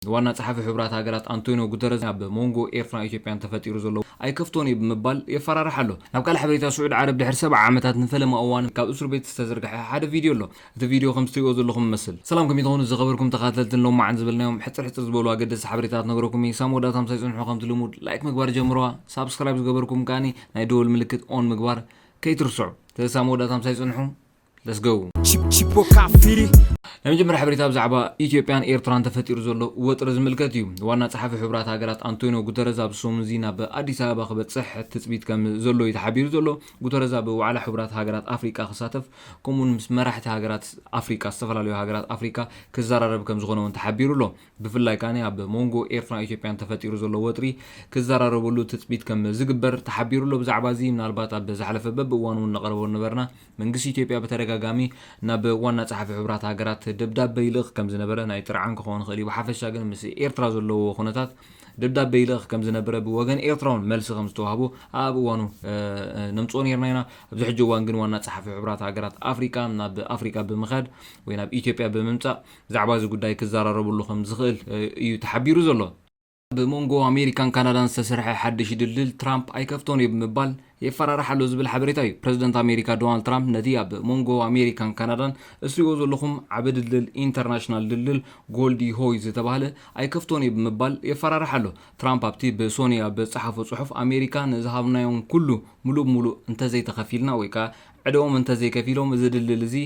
ዋና ጸሓፊ ሕቡራት ሃገራት ኣንቶኒዮ ጉተረዝ ኣብ መንጎ ኤርትራን ኢትዮጵያን ተፈጢሩ ዘሎ ኣይከፍቶን እዩ ብምባል የፈራርሕ ኣሎ። ናብ ካልእ ሓበሬታ፣ ስዑድ ዓረብ ድሕሪ ሰብዓ ዓመታት ንፈለማ እዋን ካብ እስር ቤት ዝተዘርግሐ ሓደ ቪድዮ ኣሎ። እቲ ቪድዮ ከም ትሪእዎ ዘለኹም ይመስል። ሰላም፣ ከመይ ትኾኑ ዝኸበርኩም ተኸታተልትን፣ ሎማዓን ዝበልናዮም ሕጽር ሕጽር ዝበሉ ኣገደስቲ ሓበሬታት ነግረኩም እየ። ሳም ወዳእታ ምሳይ ጽንሑ፣ ከምቲ ልሙድ ላይክ ምግባር ጀምርዋ። ሳብስክራይብ ዝገበርኩም ከኣኒ ናይ ደወል ምልክት ኦን ምግባር ከይትርስዑ። ተሳም ወዳእታ ምሳይ ጽንሑ። Let's go። Chip- Chipo Kafiri. ናይ መጀመርያ ሓበሬታ ብዛዕባ ኢትዮጵያን ኤርትራን ተፈጢሩ ዘሎ ወጥሪ ዝምልከት እዩ። ዋና ጸሓፊ ሕቡራት ሃገራት ኣንቶኒዮ ጉተረዝ ኣብ ሰሙን እዚ ናብ ኣዲስ ኣበባ ክበጽሕ ትጽቢት ከም ዘሎ እዩ ተሓቢሩ ዘሎ። ጉተረዝ ኣብ ዋዕላ ሕቡራት ሃገራት ኣፍሪቃ ክሳተፍ፣ ከምኡውን ምስ መራሕቲ ሃገራት ኣፍሪቃ፣ ዝተፈላለዩ ሃገራት ኣፍሪቃ ክዘራረብ ከም ዝኾነ እውን ተሓቢሩ ኣሎ። ብፍላይ ከኣ ኣብ መንጎ ኤርትራን ኢትዮጵያን ተፈጢሩ ዘሎ ወጥሪ ክዘራረበሉ ትጽቢት ከም ዝግበር ተሓቢሩ ኣሎ። ብዛዕባ እዚ ምናልባት ኣብ ዝሓለፈ በብእዋኑ እውን ነቕርቦ ነበርና። መንግስቲ ኢትዮጵያ ብተደጋጋሚ ናብ ዋና ጸሓፊ ሕቡራት ሃገራት ደብዳበ ይልእኽ ከም ዝነበረ ናይ ጥርዓን ክኸውን ይኽእል እዩ። ብሓፈሻ ግን ምስ ኤርትራ ዘለዎ ኩነታት ደብዳበ ይልእኽ ከም ዝነበረ ብወገን ኤርትራ እውን መልሲ ከም ዝተዋህቦ ኣብ እዋኑ፣ እ፣ እ፣ ነምጽኦ ነርና ኢና። ኣብዚ ሕጂ እዋን ግን ዋና ጸሓፊ ሕቡራት ሃገራት ኣፍሪቃ ናብ ኣፍሪቃ ብምኻድ ወይ ናብ ኢትዮጵያ ብምምጻእ ብዛዕባ እዚ ጉዳይ ክዘራረብሉ ከም ዝኽእል፣ እ፣ እዩ ተሓቢሩ ዘሎ። ብመንጎ ኣሜሪካን ካናዳን ዝተሰርሐ ሓድሽ ድልድል ትራምፕ ኣይከፍቶን እዩ ብምባል የፈራርሕ ኣሎ ዝብል ሓበሬታ እዩ። ፕረዚደንት ኣሜሪካ ዶናልድ ትራምፕ ነቲ ኣብ መንጎ ኣሜሪካን ካናዳን እትሪእዎ ዘለኹም ዓቢ ድልድል፣ ኢንተርናሽናል ድልድል ጎልዲ ሆይ ዝተባህለ ኣይከፍቶን እዩ ብምባል የፈራርሕ ኣሎ። ትራምፕ ኣብቲ ብሶኒ ኣብ ዝጸሓፎ ጽሑፍ፣ ኣሜሪካ ንዝሃብናዮም ኩሉ ምሉእ ብምሉእ እንተዘይተኸፊልና ወይ ከኣ ዕደኦም እንተዘይከፊሎም፣ እዚ ድልድል እዚ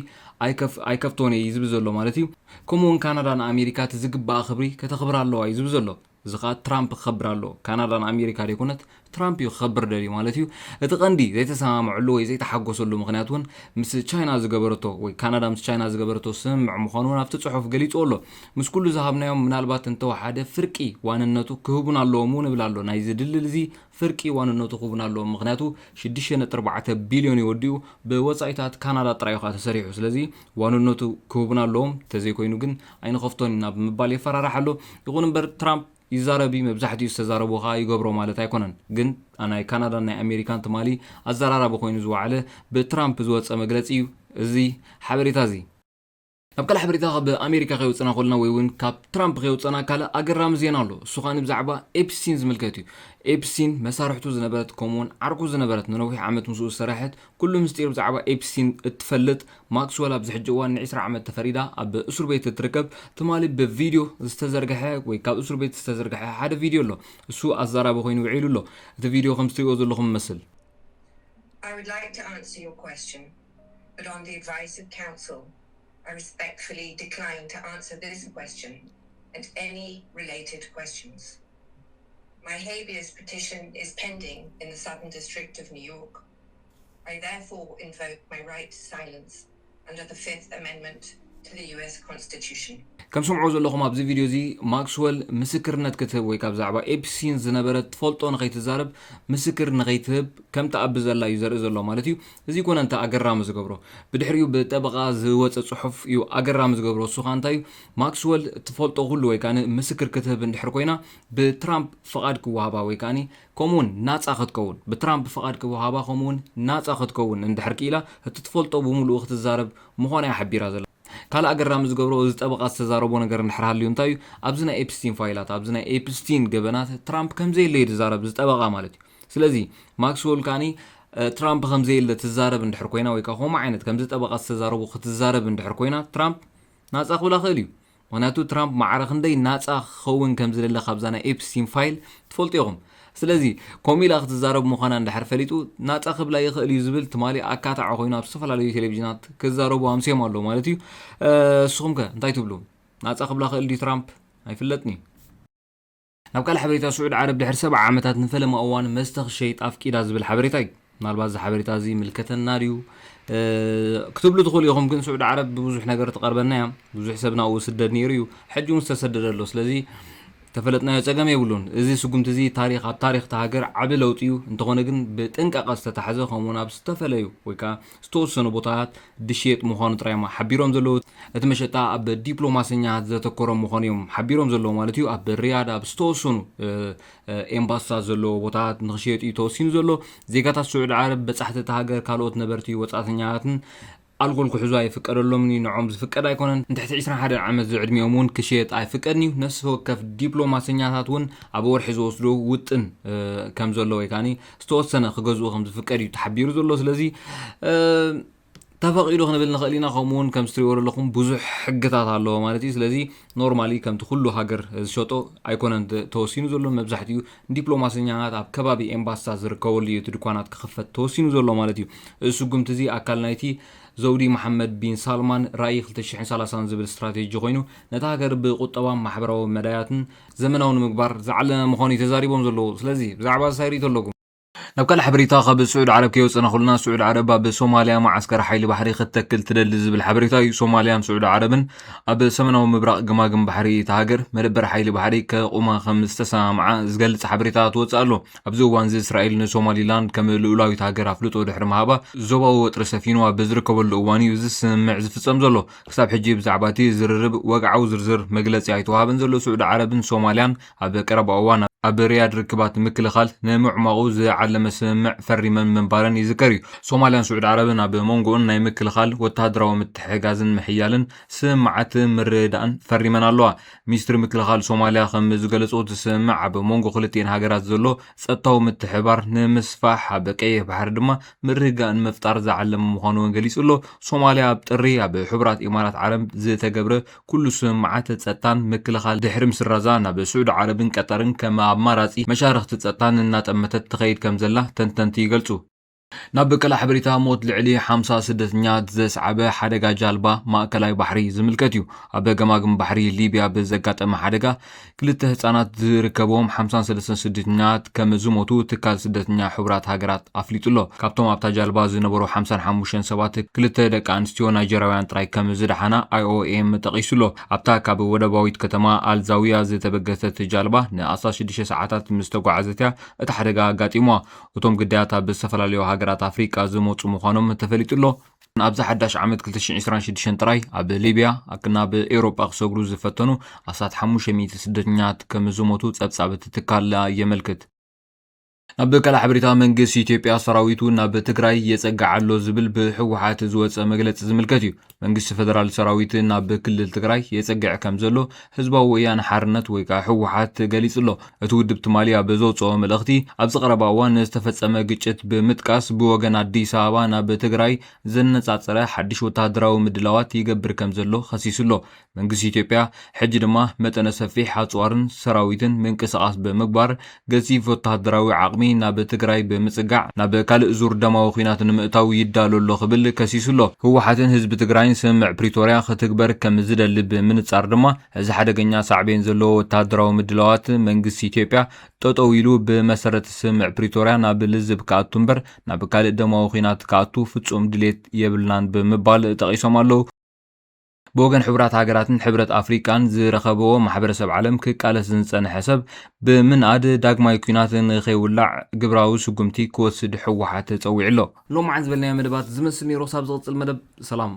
ኣይከፍ-፣ ኣይከፍቶን እየ እዩ ዝብል ዘሎ ማለት እዩ። ከምኡውን ካናዳ ንኣሜሪካ እቲ ዝግባኣ ክብሪ ከተኽብር ኣለዋ እዩ ዝብል ዘሎ። እዚ ኸኣ ትራምፕ ክኸብር ኣለዎ። ካናዳ ንኣሜሪካ ደይኮነት፣ ትራምፕ እዩ ክኸብር ደልዩ ማለት እዩ። እቲ ቀንዲ ዘይተሰማምዕሉ ወይ ዘይተሓጎሰሉ ምኽንያት እውን ምስ ቻይና ዝገበረቶ ወይ ካናዳ ምስ ቻይና ዝገበረቶ ስምምዕ ምዃኑ እውን ኣብቲ ጽሑፍ ገሊጹ ኣሎ። ምስ ኩሉ ዝሃብናዮም ምናልባት እንተወሓደ ፍርቂ ዋንነቱ ክህቡን ኣለዎም እውን እብል ኣሎ። ናይዚ ድልድል እዚ ፍርቂ ዋንነቱ ክህቡን ኣለዎም። ምኽንያቱ ሽዱሽተ ነጥቢ ኣርባዕተ ቢልዮን እዩ ወዲኡ፣ ብወጻኢታት ካናዳ ጥራይ እዩ ኸኣ ተሰሪሑ። ስለዚ ዋንነቱ ክህቡን ኣለዎም፣ እንተዘይኮይኑ ግን ኣይንኸፍቶን ኢና ብምባል የፈራርሕ ኣሎ። ይኹን እምበር ትራምፕ ይዛረብ እዩ፣ መብዛሕትኡ ዝተዛረቦ ኸኣ ይገብሮ ማለት ኣይኮነን። ግን ናይ ካናዳን ናይ ኣሜሪካን ትማሊ ኣዘራራቢ ኮይኑ ዝወዓለ ብትራምፕ ዝወጸ መግለጺ እዩ እዚ ሓበሬታ እዚ። ናብ ካልእ ሓበሬታ ካብ ኣሜሪካ ከየውጽና ኮልና ወይ እውን ካብ ትራምፕ ከየውጽና ካልእ ኣገራሚ ዜና ኣሎ። እሱ ኸኣ ብዛዕባ ኤፕስቲን ዝምልከት እዩ። ኤፕስቲን መሳርሕቱ ዝነበረት ከምኡውን ዓርኩ ዝነበረት ንነዊሕ ዓመት ምስኡ ዝሰረሐት ኩሉ ምስጢር ብዛዕባ ኤፕስቲን እትፈልጥ ማክስወል ኣብዚ ሕጂ እዋን ንዒስራ ዓመት ተፈሪዳ ኣብ እስር ቤት እትርከብ ትማሊ ብቪድዮ ዝተዘርግሐ ወይ ካብ እስር ቤት ዝተዘርግሐ ሓደ ቪድዮ ኣሎ። እሱ ኣዛራቢ ኮይኑ ውዒሉ ኣሎ። እቲ ቪድዮ ከም ትሪእዎ ዘለኹም ይመስል። I would like to answer your question, but on the advice of counsel, I respectfully decline to answer this question and any related questions. My habeas petition is pending in the Southern District of New York. I therefore invoke my right to silence under the Fifth Amendment to the U S Constitution. ከም ስምዑ ዘለኹም ኣብዚ ቪድዮ እዚ ማክስወል ምስክርነት ክትህብ ወይ ካብ ዛዕባ ኤፕስቲን ዝነበረ ትፈልጦ ንኸይትዛረብ ምስክር ንኸይትህብ ከም ትኣቢ ዘላ እዩ ዘርኢ ዘሎ ማለት እዩ። እዚ ኮነ እንተ ኣገራሚ ዝገብሮ። ብድሕሪኡ ብጠበቓ ዝወፀ ጽሑፍ እዩ ኣገራሚ ዝገብሮ። እሱ ኸኣ እንታይ እዩ? ማክስወል ትፈልጦ ኩሉ ወይ ከኣ ምስክር ክትህብ እንድሕር ኮይና ብትራምፕ ፍቓድ ክወሃባ ወይ ከኣ ከምኡውን ናጻ ክትከውን፣ ብትራምፕ ፍቓድ ክወሃባ ከምኡውን ናጻ ክትከውን እንድሕር ክኢላ እቲ ትፈልጦ ብምሉኡ ክትዛረብ ምዃና እያ ሓቢራ ዘላ። ካልእ ኣገራሚ ዝገብሮ እዚ ጠበቓ ዝተዛረቦ ነገር እንድሕር ሃልዩ እንታይ እዩ? ኣብዚ ናይ ኤፕስቲን ፋይላት፣ ኣብዚ ናይ ኤፕስቲን ገበናት ትራምፕ ከም ዘየለ እዩ ዝዛረብ እዚ ጠበቓ ማለት እዩ። ስለዚ ማክስወል ከኣ ትራምፕ ከም ዘየለ ትዛረብ እንድሕር ኮይና ወይ ከኣ ከምኡ ዓይነት ከምዚ ጠበቓ ዝተዛረቦ ክትዛረብ እንድሕር ኮይና ትራምፕ ናጻ ክብላ ክእል እዩ። ምኽንያቱ ትራምፕ ማዕረ ክንደይ ናጻ ክኸውን ከም ዝደለ ካብዛ ናይ ኤፕስቲን ፋይል ትፈልጡ ኢኹም። ስለዚ ከምኡ ኢላ ክትዛረብ ምዃና እንድሕር ፈሊጡ ናጻ ክብላ ይኽእል እዩ ዝብል ትማሊ ኣካታዒ ኮይኑ ኣብ ዝተፈላለዩ ቴሌቪዥናት ክዛረቡ ኣምስዮም ኣለዉ ማለት እዩ። እ፣ ንስኹም ከ እንታይ ትብሉ? ናጻ ክብላ ክእል ድዩ ትራምፕ? ኣይፍለጥን እዩ። ናብ ካልእ ሓበሬታ፣ ስዑድ ዓረብ ድሕሪ ሰብዓ ዓመታት ንፈለማ እዋን መስተ ክሸይጥ ኣፍቂዳ ዝብል ሓበሬታ እዩ። ምናልባት እዚ ሓበሬታ እዚ ይምልከተና ድዩ? እ፣ ክትብሉ ትኽእሉ ኢኹም፣ ግን ስዑድ ዓረብ ብብዙሕ ነገር ትቐርበና እያ። ብዙሕ ሰብ ናብኡ ይስደድ ነይሩ እዩ። ሕጂ እውን ዝተሰደደ ኣሎ። ስለዚ ተፈለጥናዮ ጸገም የብሉን። እዚ ስጉምቲ እዚ ታሪኽ፣ ኣብ ታሪኽ እታ ሃገር ዓቢ ለውጢ እዩ። እንተኾነ ግን ብጥንቃቐ ዝተታሕዘ፣ ከምኡውን ኣብ ዝተፈለዩ ወይ ከኣ ዝተወሰኑ ቦታታት ድሽየጥ ምዃኑ ጥራይ እዮም ሓቢሮም ዘለዉ። እቲ መሸጣ ኣብ ዲፕሎማሰኛታት ዘተኮረ ምዃኑ እዮም ሓቢሮም ዘለዉ ማለት እዩ። ኣብ ሪያድ ኣብ ዝተወሰኑ፣ እ፣ እ፣ ኤምባሲታት ዘለዎ ቦታታት ንኽሽየጥ እዩ ተወሲኑ ዘሎ። ዜጋታት ስዑዲ ዓረብ፣ በጻሕቲ እታ ሃገር፣ ካልኦት ነበርቲ፣ ወጻእተኛታትን ኣልኮል ክሕዙ ኣይፍቀደሎምን እዩ። ንዖም ዝፍቀድ ኣይኮነን። ንትሕቲ ዕስራን ሓደን ዓመት ዝዕድሚኦም እውን ክሽየጥ ኣይፍቀድን እዩ። ነፍሲ ወከፍ ዲፕሎማሰኛታት እውን ኣብ ወርሒ ዝወስዶ ውጥን ከም ዘሎ ወይ ከዓ ዝተወሰነ ክገዝኡ ከም ዝፍቀድ እዩ ተሓቢሩ ዘሎ። ስለዚ ተፈቒዱ ክንብል ንኽእል ኢና። ከምኡ እውን ከም ዝትሪእዎ ዘለኹም ብዙሕ ሕግታት ኣለዎ ማለት እዩ። ስለዚ ኖርማሊ ከምቲ ኩሉ ሃገር ዝሸጦ ኣይኮነን ተወሲኑ ዘሎ። መብዛሕትኡ ንዲፕሎማሰኛታት ኣብ ከባቢ ኤምባሲታት ዝርከበሉ እዩ እቲ ድኳናት ክኽፈት ተወሲኑ ዘሎ ማለት እዩ። እዚ ስጉምቲ እዚ ኣካል ናይቲ ዘውዲ መሓመድ ቢን ሳልማን ራእይ ክልተ ሽሕን ሰላሳን ዝብል ስትራቴጂ ኮይኑ ነታ ሃገር ብቁጠባን ማሕበራዊ መዳያትን ዘመናዊ ንምግባር ዝዓለመ ምዃኑ እዩ ተዛሪቦም ዘለዉ። ስለዚ ብዛዕባ እዚ እንታይ ርኢቶ ኣለኩም? ናብ ካልእ ሓበሬታ ካብ ስዑድ ዓረብ ከየውፅእና ኩልና፣ ስዑድ ዓረብ ኣብ ሶማልያ መዓስከር ሓይሊ ባሕሪ ክትተክል ትደሊ ዝብል ሓበሬታ እዩ። ሶማልያን ስዑድ ዓረብን ኣብ ሰሜናዊ ምብራቕ ገማግም ባሕሪ እታ ሃገር መደበር ሓይሊ ባሕሪ ከቑማ ከም ዝተሰማምዓ ዝገልጽ ሓበሬታ ትወፅእ ኣሎ። ኣብዚ እዋን እዚ እስራኤል ንሶማሊላንድ ከም ልኡላዊት ሃገር ኣፍልጦ ድሕሪ ምሃባ ዞባዊ ወጥሪ ሰፊኑ ኣብ ዝርከበሉ እዋን እዩ እዚ ስምምዕ ዝፍጸም ዘሎ። ክሳብ ሕጂ ብዛዕባ እቲ ዝርርብ ወግዓዊ ዝርዝር መግለጺ ኣይተዋሃበን ዘሎ። ስዑድ ዓረብን ሶማልያን ኣብ ቀረባ እዋን ኣብ ሪያድ ርክባት ምክልኻል ንምዕማቑ ዝዓለመ ስምምዕ ፈሪመን ምንባረን ይዝከር እዩ። ሶማልያን ስዑድ ዓረብን ኣብ መንጎኡን ናይ ምክልኻል ወተሃደራዊ ምትሕጋዝን ምሕያልን ስምምዓት ምርድዳእን ፈሪመን ኣለዋ። ሚኒስትሪ ምክልኻል ሶማልያ ከም ዝገለጾ እቲ ስምምዕ ኣብ መንጎ ክልቲኤን ሃገራት ዘሎ ጸጥታዊ ምትሕባር ንምስፋሕ ኣብ ቀይሕ ባሕሪ ድማ ምርግጋእ ንምፍጣር ዝዓለመ ምዃኑ እውን ገሊጹ ኣሎ። ሶማልያ ኣብ ጥሪ ኣብ ሕቡራት ኢማራት ዓረብ ዝተገብረ ኩሉ ስምምዓት ጸጥታን ምክልኻል ድሕሪ ምስራዛ ናብ ስዑዲ ዓረብን ቀጠርን ከም ኣማራጺ መሻርኽቲ ጸጥታን እናጠመተት ትኸይድ ከም ዘላ ተንተንቲ ይገልጹ። ናብ ቀላ ሓበሬታ ሞት ልዕሊ ሓምሳ ስደተኛታት ዘስዓበ ሓደጋ ጃልባ ማእከላይ ባሕሪ ዝምልከት እዩ። ኣብ ገማግም ባሕሪ ሊብያ ብዘጋጠመ ሓደጋ ክልተ ህጻናት ዝርከብዎም ሓምሳን ሰለስተን ስደተኛታት ከም ዝሞቱ ትካል ስደተኛ ሕቡራት ሃገራት ኣፍሊጡ ኣሎ። ካብቶም ኣብታ ጃልባ ዝነበሩ ሓምሳን ሓሙሽተን ሰባት ክልተ ደቂ ኣንስትዮ ናይጀራውያን ጥራይ ከም ዝደሓና ኣይ ኦ ኤም ጠቒሱ ኣሎ። ኣብታ ካብ ወደባዊት ከተማ ኣልዛውያ ዝተበገሰት ጃልባ ንኣስታት ሽዱሽተ ሰዓታት ምስ ተጓዓዘት እያ እቲ ሓደጋ ኣጋጢምዋ። እቶም ግዳያት ኣብ ዝተፈላለዩ ሃገራት ኣፍሪቃ ዝመጹ ምዃኖም ተፈሊጡ ኣሎ። ኣብዚ ሓዳሽ ዓመት ክልተ ሽሕን ዕስራን ሽዱሽተን ጥራይ ኣብ ሊብያ ኣክ-፣ ናብ ኤውሮጳ ክሰግሩ ዝፈተኑ ኣስታት ሓሙሽተ ሚእቲ ስደተኛታት ከም ዝሞቱ ጸብጻብ እቲ ትካል የመልክት። ናብ ካልእ ሓበሬታ፣ መንግስቲ ኢትዮጵያ ሰራዊቱ ናብ ትግራይ የጸግዕ ኣሎ ዝብል ብህወሓት ዝወጸ መግለጺ ዝምልከት እዩ። መንግስቲ ፈደራል ሰራዊት ናብ ክልል ትግራይ የጸግዕ ከም ዘሎ ህዝባዊ ወያነ ሓርነት ወይ ከዓ ህወሓት ገሊጹ ኣሎ። እቲ ውድብ ትማሊ ኣብ ዘውፅኦ መልእኽቲ፣ ኣብዚ ቀረባ እዋን ዝተፈጸመ ግጭት ብምጥቃስ፣ ብወገን ኣዲስ ኣበባ ናብ ትግራይ ዘነጻጸረ ሓድሽ ወተሃደራዊ ምድላዋት ይገብር ከም ዘሎ ከሲሱ ኣሎ። መንግስቲ ኢትዮጵያ ሕጂ ድማ መጠነ ሰፊሕ ኣፅዋርን ሰራዊትን ምንቅስቓስ ብምግባር፣ ገዚፍ ወተሃደራዊ ዓቕሚ ናብ ትግራይ ብምፅጋዕ፣ ናብ ካልእ ዙር ደማዊ ኲናት ንምእታው ይዳሎ ኣሎ ክብል ከሲሱ ኣሎ። ህወሓትን ህዝቢ ትግራይን ስምምዕ ፕሪቶርያ ክትግበር ከም ዝደሊ ብምንጻር ድማ፣ እዚ ሓደገኛ ሳዕቤን ዘለዎ ወተሃደራዊ ምድላዋት መንግስቲ ኢትዮጵያ ጠጠው ኢሉ፣ ብመሰረት ስምምዕ ፕሪቶርያ ናብ ልዝብ ክኣቱ እምበር ናብ ካልእ ደማዊ ኲናት ክኣቱ ፍጹም ድሌት የብልናን ብምባል ጠቒሶም ኣለዉ። ብወገን ሕቡራት ሃገራትን ሕብረት ኣፍሪቃን ዝረኸብዎ ማሕበረሰብ ዓለም ክቃለስ ዝጸንሐ ሰብ ብምንኣድ ዳግማይ ኲናት ንኸይውላዕ ግብራዊ ስጉምቲ ክወስድ ህወሓት ጸዊዑ ኣሎ። ሎማዓንቲ ዝበልናዮ መደባት ዝመስል ነይሩ። ክሳብ ዝቕጽል መደብ ሰላም።